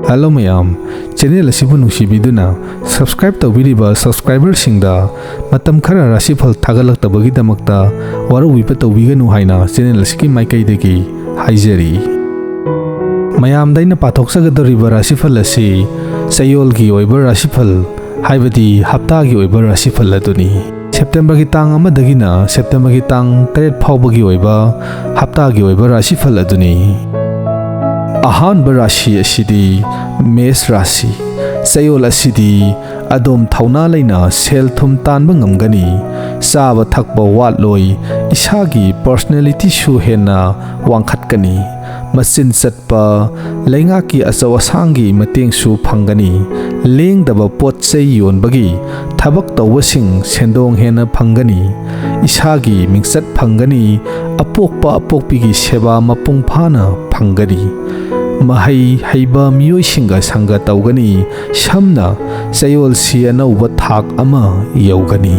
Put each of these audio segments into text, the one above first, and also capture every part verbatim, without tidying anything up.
Hello ꯃꯌꯥꯝ, channel ꯑꯁꯤꯕꯨ ꯅꯨꯡꯁꯤꯕꯤꯗꯨꯅ subscribe ꯇꯧꯕꯤꯔꯤꯕ ꯁꯕꯁꯀ꯭ꯔꯥꯏꯕꯔꯁꯤꯡꯗ ꯃꯇꯝ ꯈꯔ ꯔꯥꯁꯤꯐꯜ ꯊꯥꯒꯠꯂꯛꯇꯕꯒꯤꯗꯃꯛꯇ ꯋꯥꯔꯧꯕꯤꯕ ꯇꯧꯕꯤꯒꯅꯨ ꯍꯥꯏꯅ ꯆꯦꯅꯦꯜ ꯑꯁꯤꯒꯤ ꯃꯥꯏꯀꯩꯗꯒꯤ ꯍꯥꯏꯖꯔꯤ꯫ ꯃꯌꯥꯝꯗ ꯑꯩꯅ ꯄꯥꯊꯣꯛꯆꯒꯗꯧꯔꯤꯕ ꯔꯥꯁꯤꯐꯜ ꯑꯁꯤ ꯆꯌꯣꯜꯒꯤ ꯑꯣꯏꯕ ꯔꯥꯁꯤꯐꯜ, ꯍꯥꯏꯕꯗꯤ ꯍꯞꯇꯥꯒꯤ ꯑꯣꯏꯕ ꯔꯥꯁꯤꯐꯜ ꯑꯗꯨꯅꯤ꯫ ꯁꯦꯞꯇꯦꯝꯕꯔꯒꯤ ꯇꯥꯡ ꯑꯃꯗꯒꯤꯅ ꯁꯦꯞꯇꯦꯝꯕꯔꯒꯤ ꯇꯥꯡ ꯇꯔꯦꯠ ꯐꯥꯎꯕꯒꯤ ꯑꯣꯏꯕ ꯍꯞꯇꯥꯒꯤ ꯑꯣꯏꯕ ꯔꯥꯁꯤꯐꯜ ꯑꯗꯨꯅꯤ꯫ ꯑꯍꯥꯟꯕ ꯔꯥꯁꯤ ꯑꯁꯤꯗꯤ ꯃꯦꯁ ꯔꯥꯁꯤ꯫ ꯆꯌꯣꯜ ꯑꯁꯤꯗꯤ ꯑꯗꯣꯝ ꯊꯧꯅꯥ ꯂꯩꯅ ꯁꯦꯜ ꯊꯨꯝ ꯇꯥꯟꯕ ꯉꯝꯒꯅꯤ꯫ ꯆꯥꯕ ꯊꯛꯄ ꯋꯥꯠꯂꯣꯏ꯫ ꯏꯁꯥꯒꯤ ꯄꯔꯁꯅꯦꯂꯤꯇꯤꯁꯨ ꯍꯦꯟꯅ ꯋꯥꯡꯈꯠꯀꯅꯤ꯫ ꯃꯆꯤꯟ ꯆꯠꯄ, ꯂꯩꯉꯥꯛꯀꯤ ꯑꯆꯧ ꯑꯁꯥꯡꯒꯤ ꯃꯇꯦꯡꯁꯨ ꯐꯪꯒꯅꯤ꯫ ꯂꯦꯡꯗꯕ ꯄꯣꯠ ꯆꯩ ꯌꯣꯟꯕꯒꯤ ꯊꯕꯛ ꯇꯧꯕꯁꯤꯡ ꯁꯦꯟꯗꯣꯡ ꯍꯦꯟꯅ ꯐꯪꯒꯅꯤ꯫ ꯏꯁꯥꯒꯤ ꯃꯤꯡꯆꯠ ꯐꯪꯒꯅꯤ꯫ ꯑꯄꯣꯛꯄ ꯑꯄꯣꯛꯄꯤꯒꯤ ꯁꯦꯕꯥ ꯃꯄꯨꯡ ꯐꯥꯅ ꯐꯪꯒꯅꯤ꯫ ꯃꯍꯩ ꯍꯩꯕ ꯃꯤꯑꯣꯏꯁꯤꯡꯒ ꯁꯪꯒ ꯇꯧꯒꯅꯤ꯫ ꯁꯝꯅ ꯆꯌꯣꯜꯁꯤ ꯑꯅꯧꯕ ꯊꯥꯛ ꯑꯃ ꯌꯧꯒꯅꯤ꯫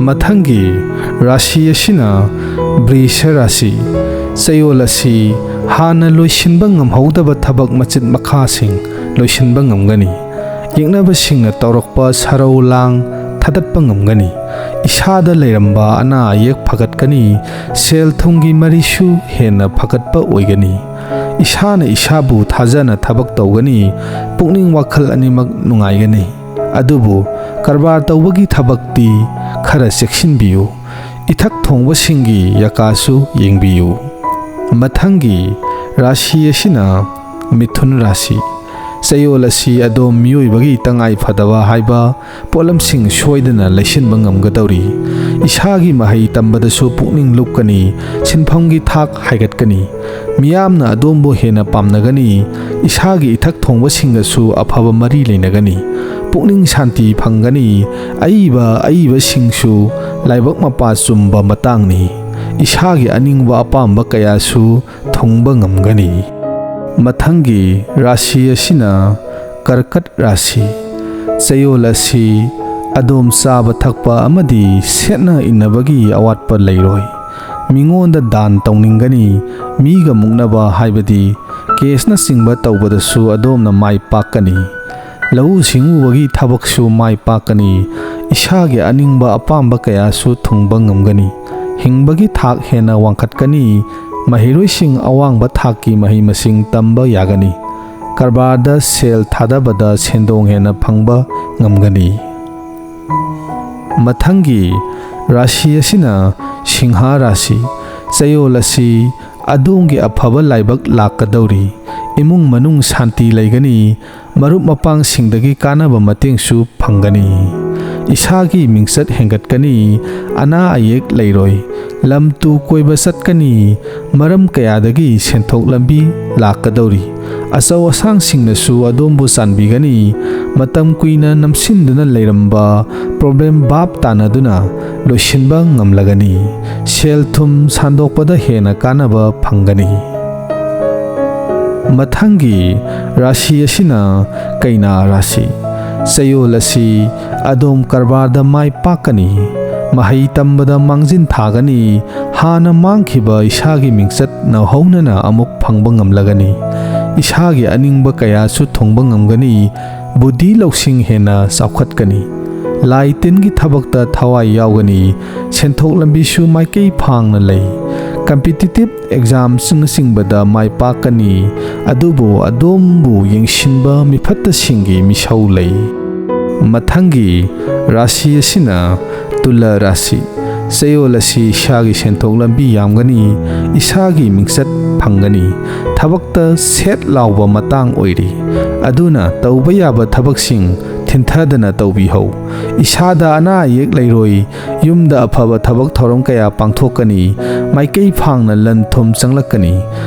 ꯃꯊꯪꯒꯤ ꯔꯥꯁꯤ ꯑꯁꯤꯅ ꯕ꯭ꯔꯤꯁ ꯔꯥꯁꯤ꯫ ꯆꯌꯣꯜ ꯑꯁꯤ ꯍꯥꯟꯅ ꯂꯣꯏꯁꯤꯟꯕ ꯉꯝꯍꯧꯗꯕ ꯊꯕꯛ ꯃꯆꯤꯠ ꯃꯈꯥꯁꯤꯡ ꯂꯣꯏꯁꯤꯟꯕ ꯉꯝꯒꯅꯤ꯫ ꯌꯦꯛꯅꯕꯁꯤꯡꯅ ꯇꯧꯔꯛꯄ ꯁꯔꯧ ꯂꯥꯡ ꯊꯥꯗꯠꯄ ꯉꯝꯒꯅꯤ꯫ ꯏꯁꯥꯗ ꯂꯩꯔꯝꯕ ꯑꯅꯥ ꯑꯌꯦꯛ ꯐꯒꯠꯀꯅꯤ꯫ ꯁꯦꯜ ꯊꯨꯝꯒꯤ ꯃꯔꯤꯁꯨ ꯍꯦꯟꯅ ꯐꯒꯠꯄ ꯑꯣꯏꯒꯅꯤ꯫ ꯏꯁꯥꯅ ꯏꯁꯥꯕꯨ ꯊꯥꯖꯅ ꯊꯕꯛ ꯇꯧꯒꯅꯤ꯫ ꯄꯨꯛꯅꯤꯡ ꯋꯥꯈꯜ ꯑꯅꯤꯃꯛ ꯅꯨꯡꯉꯥꯏꯒꯅꯤ꯫ ꯑꯗꯨꯕꯨ ꯀꯔꯕꯥꯔ ꯇꯧꯕꯒꯤ ꯊꯕꯛꯇꯤ ꯈꯔ ꯆꯦꯛꯁꯤꯟꯕꯤꯌꯨ꯫ ꯏꯊꯛ ꯊꯣꯡꯕꯁꯤꯡꯒꯤ ꯌꯀꯥꯁꯨ ꯌꯦꯡꯕꯤꯌꯨ꯫ ꯃꯊꯪꯒꯤ ꯔꯥꯁꯤ ꯑꯁꯤꯅ ꯃꯤꯊꯨꯟ ꯔꯥꯁꯤ꯫ ꯆꯌꯣꯜ ꯑꯁꯤ ꯑꯗꯣꯝ ꯃꯤꯑꯣꯏꯕꯒꯤ ꯇꯉꯥꯏ ꯐꯗꯕ ꯍꯥꯏꯕ ꯄꯣꯠꯂꯝꯁꯤꯡ ꯁꯣꯏꯗꯅ ꯂꯩꯁꯤꯟꯕ ꯉꯝꯒꯗꯧꯔꯤ꯫ ꯏꯁꯥꯒꯤ ꯃꯍꯩ ꯇꯝꯕꯗꯁꯨ ꯄꯨꯛꯅꯤꯡ ꯂꯨꯞꯀꯅꯤ꯫ ꯁꯤꯟꯐꯝꯒꯤ ꯊꯥꯛ ꯍꯥꯏꯒꯠꯀꯅꯤ꯫ ꯃꯤꯌꯥꯝꯅ ꯑꯗꯣꯝꯕꯨ ꯍꯦꯟꯅ ꯄꯥꯝꯅꯒꯅꯤ꯫ ꯏꯁꯥꯒꯤ ꯏꯊꯛ ꯊꯣꯡꯕꯁꯤꯡꯒꯁꯨ ꯑꯐꯕ ꯃꯔꯤ ꯂꯩꯅꯒꯅꯤ꯫ ꯄꯨꯛꯅꯤꯡ ꯁꯥꯟꯇꯤ ꯐꯪꯒꯅꯤ꯫ ꯑꯏꯕ ꯑꯏꯕꯁꯤꯡꯁꯨ ꯂꯥꯏꯕꯛ ꯃꯄꯥ ꯆꯨꯝꯕ ꯃꯇꯥꯡꯅꯤ꯫ ꯏꯁꯥꯒꯤ ꯑꯅꯤꯡꯕ ꯑꯄꯥꯝꯕ ꯀꯌꯥꯁꯨ ꯊꯨꯡꯕ ꯉꯝꯒꯅꯤ꯫ ꯃꯊꯪꯒꯤ ꯔꯥꯁꯤ ꯑꯁꯤꯅ ꯀꯔꯀꯠ ꯔꯥꯁꯤ꯫ ꯆꯌꯣꯜ ꯑꯁꯤ ꯑꯗꯣꯝ ꯆꯥꯕ ꯊꯛꯄ ꯑꯃꯗꯤ ꯁꯦꯠꯅ ꯏꯟꯅꯕꯒꯤ ꯑꯋꯥꯠꯄ ꯂꯩꯔꯣꯏ꯫ ꯃꯤꯉꯣꯟꯗ ꯗꯥꯟ ꯇꯧꯅꯤꯡꯒꯅꯤ꯫ ꯃꯤꯒ ꯃꯨꯛꯅꯕ ꯍꯥꯏꯕꯗꯤ ꯀꯦꯁꯅꯆꯤꯡꯕ ꯇꯧꯕꯗꯁꯨ ꯑꯗꯣꯝꯅ ꯃꯥꯏ ꯄꯥꯛꯀꯅꯤ꯫ ꯂꯧꯎ ꯁꯤꯡꯎꯕꯒꯤ ꯊꯕꯛꯁꯨ ꯃꯥꯏ ꯄꯥꯛꯀꯅꯤ꯫ ꯏꯁꯥꯒꯤ ꯑꯅꯤꯡꯕ ꯑꯄꯥꯝꯕ ꯀꯌꯥꯁꯨ ꯊꯨꯡꯕ ꯉꯝꯒꯅꯤ꯫ ꯍꯤꯡꯕꯒꯤ ꯊꯥꯛ ꯍꯦꯟꯅ ꯋꯥꯡꯈꯠꯀꯅꯤ꯫ ꯃꯍꯩꯔꯣꯏꯁꯤꯡ ꯑꯋꯥꯡꯕ ꯊꯥꯛꯀꯤ ꯃꯍꯩ ꯃꯁꯤꯡ ꯇꯝꯕ ꯌꯥꯒꯅꯤ꯫ ꯀꯔꯕꯥꯔꯗ ꯁꯦꯜ ꯊꯥꯗꯕꯗ ꯁꯦꯟꯗꯣꯡ ꯍꯦꯟꯅ ꯐꯪꯕ ꯉꯝꯒꯅꯤ꯫ ꯃꯊꯪꯒꯤ ꯔꯥꯁꯤ ꯑꯁꯤꯅ ꯁꯤꯡꯍ ꯔꯥꯁꯤ꯫ ꯆꯌꯣꯜ ꯑꯁꯤ ꯑꯗꯣꯝꯒꯤ ꯑꯐꯕ ꯂꯥꯏꯕꯛ ꯂꯥꯛꯀꯗꯧꯔꯤ꯫ ꯏꯃꯨꯡ ꯃꯅꯨꯡ ꯁꯥꯟꯇꯤ ꯂꯩꯒꯅꯤ꯫ ꯃꯔꯨꯞ ꯃꯄꯥꯡꯁꯤꯡꯗꯒꯤ ꯀꯥꯟꯅꯕ ꯃꯇꯦꯡꯁꯨ ꯐꯪꯒꯅꯤ꯫ ꯏꯁꯥꯒꯤ ꯃꯤꯡꯆꯠ ꯍꯦꯟꯒꯠꯀꯅꯤ꯫ ꯑꯅꯥ ꯑꯌꯦꯛ ꯂꯩꯔꯣꯏ꯫ ꯂꯝ ꯇꯨ ꯀꯣꯏꯕ ꯆꯠꯀꯅꯤ꯫ ꯃꯔꯝ ꯀꯌꯥꯗꯒꯤ ꯁꯦꯟꯊꯣꯛ ꯂꯝꯕꯤ ꯂꯥꯛꯀꯗꯧꯔꯤ꯫ ꯑꯆꯧ ꯑꯁꯥꯡꯁꯤꯡꯅꯁꯨ ꯑꯗꯣꯝꯕꯨ ꯆꯥꯟꯕꯤꯒꯅꯤ꯫ ꯃꯇꯝ ꯀꯨꯏꯅ ꯅꯝꯁꯤꯟꯗꯨꯅ ꯂꯩꯔꯝꯕ ꯄ꯭ꯔꯣꯕ꯭ꯂꯦꯝ ꯚꯥꯞ ꯇꯥꯅꯗꯨꯅ ꯂꯣꯏꯁꯤꯟꯕ ꯉꯝꯂꯒꯅꯤ꯫ ꯁꯦꯜ ꯊꯨꯝ ꯁꯥꯟꯗꯣꯛꯄꯗ ꯍꯦꯟꯅ ꯀꯥꯟꯅꯕ ꯐꯪꯒꯅꯤ꯫ ꯃꯊꯪꯒꯤ ꯔꯥꯁꯤ ꯑꯁꯤꯅ ꯀꯩꯅꯥ ꯔꯥꯁꯤ꯫ ꯆꯌꯣꯜ ꯑꯁꯤ ꯑꯗꯣꯝ ꯀꯔꯕꯥꯔꯗ ꯃꯥꯏ ꯄꯥꯛꯀꯅꯤ꯫ ꯃꯍꯩ ꯇꯝꯕꯗ ꯃꯥꯡꯖꯤꯟ ꯊꯥꯒꯅꯤ꯫ ꯍꯥꯟꯅ ꯃꯥꯡꯈꯤꯕ ꯏꯁꯥꯒꯤ ꯃꯤꯡꯆꯠ ꯅꯧꯍꯧꯅꯅ ꯑꯃꯨꯛ ꯐꯪꯕ ꯉꯝꯂꯒꯅꯤ꯫ ꯏꯁꯥꯒꯤ ꯑꯅꯤꯡꯕ ꯀꯌꯥꯁꯨ ꯊꯨꯡꯕ ꯉꯝꯒꯅꯤ꯫ ꯕꯨꯙꯤ ꯂꯧꯁꯤꯡ ꯍꯦꯟꯅ ꯆꯥꯎꯈꯠꯀꯅꯤ꯫ ꯂꯥꯏ ꯇꯤꯟꯒꯤ ꯊꯕꯛꯇ ꯊꯋꯥꯏ ꯌꯥꯎꯒꯅꯤ꯫ ꯁꯦꯟꯊꯣꯛ ꯂꯝꯕꯤꯁꯨ ꯃꯥꯏꯀꯩ ꯐꯥꯡꯅ ꯂꯩ꯫ ꯀꯝꯄꯤꯇꯤꯇꯤꯞ ꯑꯦꯛꯖꯥꯝꯁꯤꯡꯅꯆꯤꯡꯕꯗ ꯃꯥꯏ ꯄꯥꯛꯀꯅꯤ꯫ ꯑꯗꯨꯕꯨ ꯑꯗꯣꯝꯕꯨ ꯌꯦꯡꯁꯤꯟꯕ ꯃꯤꯐꯠꯇꯁꯤꯡꯒꯤ ꯃꯤꯁꯧ ꯂꯩ꯫ ꯃꯊꯪꯒꯤ ꯔꯥꯁꯤ ꯑꯁꯤꯅ ꯇꯨꯂꯥ ꯔꯥꯁꯤ꯫ ꯆꯌꯣꯜ ꯑꯁꯤ ꯏꯁꯥꯒꯤ ꯁꯦꯟꯊꯣꯛ ꯂꯝꯕꯤ ꯌꯥꯝꯒꯅꯤ꯫ ꯏꯁꯥꯒꯤ ꯃꯤꯡꯆꯠ ꯐꯪꯒꯅꯤ꯫ ꯊꯕꯛꯇ ꯁꯦꯠ ꯂꯥꯎꯕ ꯃꯇꯥꯡ ꯑꯣꯏꯔꯤ꯫ ꯑꯗꯨꯅ ꯇꯧꯕ ꯌꯥꯕ ꯊꯕꯛꯁꯤꯡ ꯊꯤꯟꯊꯗꯅ ꯇꯧꯕꯤꯍꯧ꯫ ꯏꯁꯥꯗ ꯑꯅꯥ ꯑꯌꯦꯛ ꯂꯩꯔꯣꯏ꯫ ꯌꯨꯝꯗ ꯑꯐꯕ ꯊꯕꯛ ꯊꯧꯔꯝ ꯀꯌꯥ ꯄꯥꯡꯊꯣꯛꯀꯅꯤ꯫ ꯃꯥꯏꯀꯩ ꯐꯥꯡꯅ ꯂꯟ ꯊꯨꯝ ꯆꯪꯂꯛꯀꯅꯤ꯫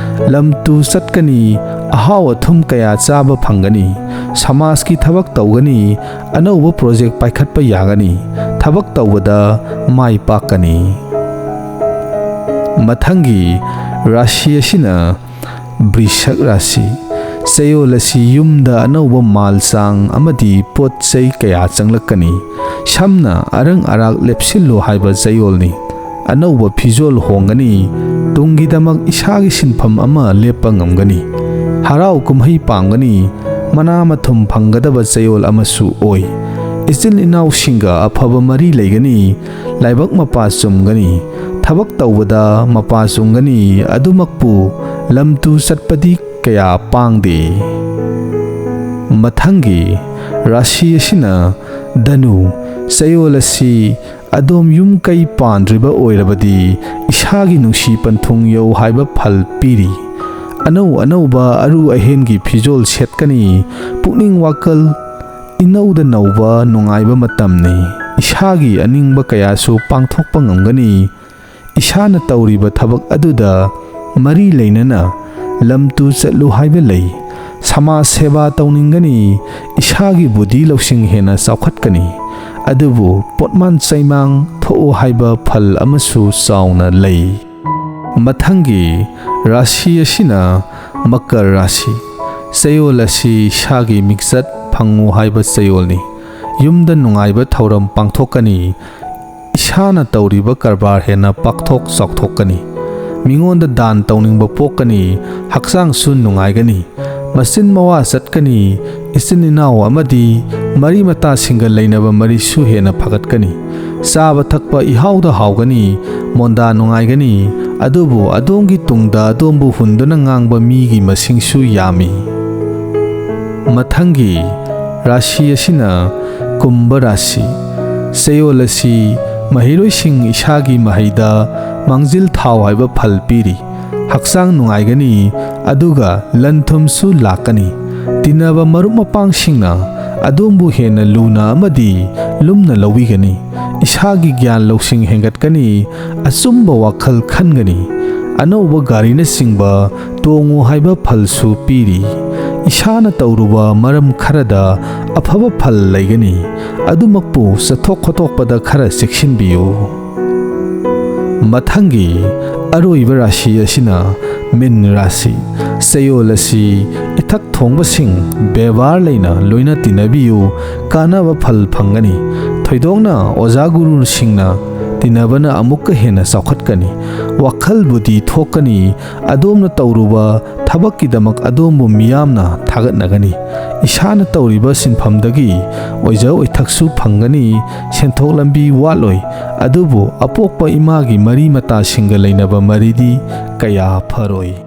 ꯂꯝ ꯇꯨ ꯆꯠꯀꯅꯤ꯫ ꯑꯍꯥꯎ ꯑꯊꯨꯝ ꯀꯌꯥ ꯆꯥꯕ ꯐꯪꯒꯅꯤ꯫ ꯁꯃꯥꯖꯀꯤ ꯊꯕꯛ ꯇꯧꯒꯅꯤ꯫ ꯑꯅꯧꯕ ꯄ꯭ꯔꯣꯖꯦꯛ ꯄꯥꯏꯈꯠꯄ ꯌꯥꯒꯅꯤ꯫ ꯊꯕꯛ ꯇꯧꯕꯗ ꯃꯥꯏ ꯄꯥꯛꯀꯅꯤ꯫ ꯃꯊꯪꯒꯤ ꯔꯥꯁꯤ ꯑꯁꯤꯅ ꯕ꯭ꯔꯤꯁꯛ ꯔꯥꯁꯤ꯫ ꯆꯌꯣꯜ ꯑꯁꯤ ꯌꯨꯝꯗ ꯑꯅꯧꯕ ꯃꯥꯜ ꯆꯥꯡ ꯑꯃꯗꯤ ꯄꯣꯠ ꯆꯩ ꯀꯌꯥ ꯆꯪꯂꯛꯀꯅꯤ꯫ ꯁꯝꯅ ꯑꯔꯪ ꯑꯔꯥꯛ ꯂꯦꯞꯁꯤꯜꯂꯨ ꯍꯥꯏꯕ ꯆꯌꯣꯜꯅꯤ꯫ ꯑꯅꯧꯕ ꯐꯤꯖꯣꯜ ꯍꯣꯡꯒꯅꯤ, ꯇꯨꯡꯒꯤꯗꯃꯛ ꯏꯁꯥꯒꯤ ꯁꯤꯟꯐꯝ ꯑꯃ ꯂꯦꯞꯄ ꯉꯝꯒꯅꯤ, ꯍꯔꯥꯎ ꯀꯨꯝꯍꯩ ꯄꯥꯝꯒꯅꯤ, ꯃꯅꯥ ꯃꯊꯨꯝ ꯐꯪꯒꯗꯕ ꯆꯌꯣꯜ ꯑꯃꯁꯨ ꯑꯣꯏ꯫ ꯏꯆꯤꯜ ꯏꯅꯥꯎꯁꯤꯡꯒ ꯑꯐꯕ ꯃꯔꯤ ꯂꯩꯒꯅꯤ, ꯂꯥꯏꯕꯛ ꯃꯄꯥ ꯆꯨꯝꯒꯅꯤ, ꯊꯕꯛ ꯇꯧꯕꯗ ꯃꯄꯥ ꯆꯨꯝꯒꯅꯤ, ꯑꯗꯨꯃꯛꯄꯨ ꯂꯝ ꯇꯨ ꯆꯠꯄꯗꯤ ꯀꯌꯥ ꯄꯥꯡꯗꯦ꯫ ꯃꯊꯪꯒꯤ ꯔꯥꯁꯤ ꯑꯁꯤꯅ ꯙꯅꯨ꯫ ꯆꯌꯣꯜ ꯑꯁꯤ ꯑꯗꯣꯝ ꯌꯨꯝ ꯀꯩ ꯄꯥꯟꯗ꯭ꯔꯤꯕ ꯑꯣꯏꯔꯕꯗꯤ ꯏꯁꯥꯒꯤ ꯅꯨꯡꯁꯤ ꯄꯟꯊꯨꯡ ꯌꯧ ꯍꯥꯏꯕ ꯐꯜ ꯄꯤꯔꯤ꯫ ꯑꯅꯧ ꯑꯅꯧꯕ ꯑꯔꯨ ꯑꯍꯦꯟꯒꯤ ꯐꯤꯖꯣꯜ ꯁꯦꯠꯀꯅꯤ꯫ ꯄꯨꯛꯅꯤꯡ ꯋꯥꯈꯜ ꯏꯅꯧꯗ ꯅꯧꯕ ꯅꯨꯡꯉꯥꯏꯕ ꯃꯇꯝꯅꯤ꯫ ꯏꯁꯥꯒꯤ ꯑꯅꯤꯡꯕ ꯀꯌꯥꯁꯨ ꯄꯥꯡꯊꯣꯛꯄ ꯉꯝꯒꯅꯤ꯫ ꯏꯁꯥꯅ ꯇꯧꯔꯤꯕ ꯊꯕꯛ ꯑꯗꯨꯗ ꯃꯔꯤ ꯂꯩꯅꯅ ꯂꯝ ꯇꯨ ꯆꯠꯂꯨ ꯍꯥꯏꯕ ꯂꯩ꯫ ꯁꯃꯥꯖ ꯁꯦꯕꯥ ꯇꯧꯅꯤꯡꯒꯅꯤ꯫ ꯏꯁꯥꯒꯤ ꯕꯨꯙꯤ ꯂꯧꯁꯤꯡ ꯍꯦꯟꯅ ꯆꯥꯎꯈꯠꯀꯅꯤ꯫ ꯑꯗꯨꯕꯨ ꯄꯣꯠꯃꯥꯟ ꯆꯩꯃꯥꯡ ꯊꯣꯛꯎ ꯍꯥꯏꯕ ꯐꯜ ꯑꯃꯁꯨ ꯆꯥꯎꯅ ꯂꯩ꯫ ꯃꯊꯪꯒꯤ ꯔꯥꯁꯤ ꯑꯁꯤꯅ ꯃꯀꯔ ꯔꯥꯁꯤ꯫ ꯆꯌꯣꯜ ꯑꯁꯤ ꯏꯁꯥꯒꯤ ꯃꯤꯡꯆꯠ ꯐꯪꯉꯨ ꯍꯥꯏꯕ ꯆꯌꯣꯜꯅꯤ꯫ ꯌꯨꯝꯗ ꯅꯨꯡꯉꯥꯏꯕ ꯊꯧꯔꯝ ꯄꯥꯡꯊꯣꯛꯀꯅꯤ꯫ ꯏꯁꯥꯅ ꯇꯧꯔꯤꯕ ꯀꯔꯕꯥꯔ ꯍꯦꯟꯅ ꯄꯥꯛꯊꯣꯛ ꯆꯥꯎꯊꯣꯛꯀꯅꯤ꯫ ꯃꯤꯉꯣꯟꯗ ꯗꯥꯟ ꯇꯧꯅꯤꯡꯕ ꯄꯣꯛꯀꯅꯤ꯫ ꯍꯛꯆꯥꯡꯁꯨ ꯅꯨꯡꯉꯥꯏꯒꯅꯤ꯫ ꯃꯆꯤꯟ ꯃꯋꯥ ꯆꯠꯀꯅꯤ꯫ ꯏꯆꯤꯟ ꯏꯅꯥꯎ ꯑꯃꯗꯤ ꯃꯔꯤ ꯃꯇꯥꯁꯤꯡꯒ ꯂꯩꯅꯕ ꯃꯔꯤꯁꯨ ꯍꯦꯟꯅ ꯐꯒꯠꯀꯅꯤ꯫ ꯆꯥꯕ ꯊꯛꯄ ꯏꯍꯥꯎꯗ ꯍꯥꯎꯒꯅꯤ꯫ ꯃꯣꯟꯗꯥ ꯅꯨꯡꯉꯥꯏꯒꯅꯤ꯫ ꯑꯗꯨꯕꯨ ꯑꯗꯣꯝꯒꯤ ꯇꯨꯡꯗ ꯑꯗꯣꯝꯕꯨ ꯍꯨꯟꯗꯨꯅ ꯉꯥꯡꯕ ꯃꯤꯒꯤ ꯃꯁꯤꯡꯁꯨ ꯌꯥꯝꯃꯤ꯫ ꯃꯊꯪꯒꯤ ꯔꯥꯁꯤ ꯑꯁꯤꯅ ꯀꯨꯝꯚ ꯔꯥꯁꯤ꯫ ꯆꯌꯣꯜ ꯑꯁꯤ ꯃꯍꯩꯔꯣꯏꯁꯤꯡ ꯏꯁꯥꯒꯤ ꯃꯍꯩꯗ ꯃꯥꯡꯖꯤꯜ ꯊꯥꯎ ꯍꯥꯏꯕ ꯐꯜ ꯄꯤꯔꯤ꯫ ꯍꯛꯆꯥꯡ ꯅꯨꯡꯉꯥꯏꯒꯅꯤ, ꯑꯗꯨꯒ ꯂꯟ ꯊꯨꯝꯁꯨ ꯂꯥꯛꯀꯅꯤ꯫ ꯇꯤꯟꯅꯕ ꯃꯔꯨꯞ ꯃꯄꯥꯡꯁꯤꯡꯅ ꯑꯗꯣꯝꯕꯨ ꯍꯦꯟꯅ ꯂꯨꯅ ꯑꯃꯗꯤ ꯂꯨꯝꯅ ꯂꯧꯕꯤꯒꯅꯤ꯫ ꯏꯁꯥꯒꯤ ꯒ꯭ꯌꯥꯟ ꯂꯧꯁꯤꯡ ꯍꯦꯟꯒꯠꯀꯅꯤ, ꯑꯆꯨꯝꯕ ꯋꯥꯈꯜ ꯈꯟꯒꯅꯤ꯫ ꯑꯅꯧꯕ ꯒꯥꯔꯤꯅꯆꯤꯡꯕ ꯇꯣꯡꯉꯨ ꯍꯥꯏꯕ ꯐꯜꯁꯨ ꯄꯤꯔꯤ꯫ ꯏꯁꯥꯅ ꯇꯧꯔꯨꯕ ꯃꯔꯝ ꯈꯔꯗ ꯑꯐꯕ ꯐꯜ ꯂꯩꯒꯅꯤ꯫ ꯑꯗꯨꯃꯛꯄꯨ ꯆꯠꯊꯣꯛ ꯈꯣꯠꯇꯣꯛꯄꯗ ꯈꯔ ꯆꯦꯛꯁꯤꯟꯕꯤꯌꯨ꯫ ꯃꯊꯪꯒꯤ ꯑꯔꯣꯏꯕ ꯔꯥꯁꯤ ꯑꯁꯤꯅ ꯃꯤꯟ ꯔꯥꯁꯤ꯫ ꯆꯌꯣꯜ ꯑꯁꯤ ꯏꯊꯛ ꯊꯣꯡꯕꯁꯤꯡ ꯕꯦꯕꯥꯔ ꯂꯩꯅ ꯂꯣꯏꯅ ꯇꯤꯟꯅꯕꯤꯌꯨ, ꯀꯥꯟꯅꯕ ꯐꯜ ꯐꯪꯒꯅꯤ꯫ ꯊꯣꯏꯗꯣꯛꯅ ꯑꯣꯖꯥ ꯒꯨꯔꯨꯁꯤꯡꯅ ꯇꯤꯟꯅꯕꯅ ꯑꯃꯨꯛꯀ ꯍꯦꯟꯅ ꯆꯥꯎꯈꯠꯀꯅꯤ꯫ ꯋꯥꯈꯜꯕꯨꯗꯤ ꯊꯣꯛꯀꯅꯤ, ꯑꯗꯣꯝꯅ ꯇꯧꯔꯨꯕ ꯊꯕꯛꯀꯤꯗꯃꯛ ꯑꯗꯣꯝꯕꯨ ꯃꯤꯌꯥꯝꯅ ꯊꯥꯒꯠꯅꯒꯅꯤ꯫ ꯏꯁꯥꯅ ꯇꯧꯔꯤꯕ ꯁꯤꯟꯐꯝꯗꯒꯤ ꯑꯣꯏꯖ ꯑꯣꯏꯊꯛꯁꯨ ꯐꯪꯒꯅꯤ꯫ ꯁꯦꯟꯊꯣꯛ ꯂꯝꯕꯤ ꯋꯥꯠꯂꯣꯏ, ꯑꯗꯨꯕꯨ ꯑꯄꯣꯛꯄ ꯏꯃꯥꯒꯤ ꯃꯔꯤ ꯃꯇꯥꯁꯤꯡꯒ ꯂꯩꯅꯕ ꯃꯔꯤꯗꯤ ꯀꯌꯥ ꯐꯔꯣꯏ꯫